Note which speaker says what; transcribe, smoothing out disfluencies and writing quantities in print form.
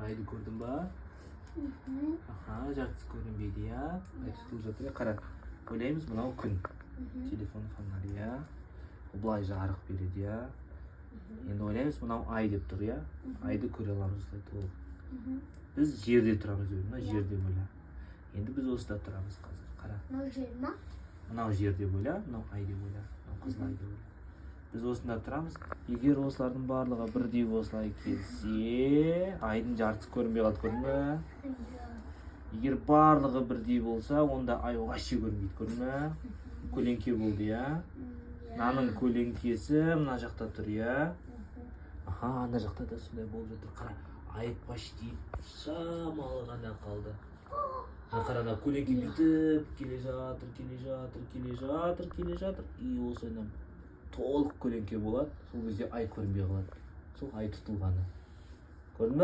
Speaker 1: Айды көрдің ба? Аха, жартысы көрінбейді, иә. Ай тұтылып жатыр, иә. Қара, ойлаймыз, мынау күн, телефон фонарь, иә. Ол былай жарық береді, иә. Енді ойлаймыз, мынау ай деп тұр, иә. Айды көре аламыз осылай толық. Біз жерде тұрамыз деп, мына жер деп ойла. Енді біз осында тұрамыз қазір, қара.
Speaker 2: Мынау жер ма?
Speaker 1: Мынау жер деп ойла, мынау ай деп ойла, мынау қызыл ай деп ойла. Біз осында тұрамыз. Егер осылардың барлығы бірдей осылай келсе, айдың жартысы көрінбей қалды, көрдің бе?
Speaker 2: Иә.
Speaker 1: Егер барлығы бірдей болса, онда ай вообще көрінбейді, көрдің бе? Көлеңке болды, иә. Мынаның көлеңкесі мына жақта тұр, иә. Аха, ана жақта да сондай болып жатыр. Қара, ай почти шамалы ғана қалды. Мына қара, ана көлеңке бүйтіп келе жатыр, келе жатыр, келе жатыр, келе жатыр, и осыдан толық көлеңке болады. Сол кезде ай көрінбей қалады. Сол ай тұтылғаны, көрдің бе?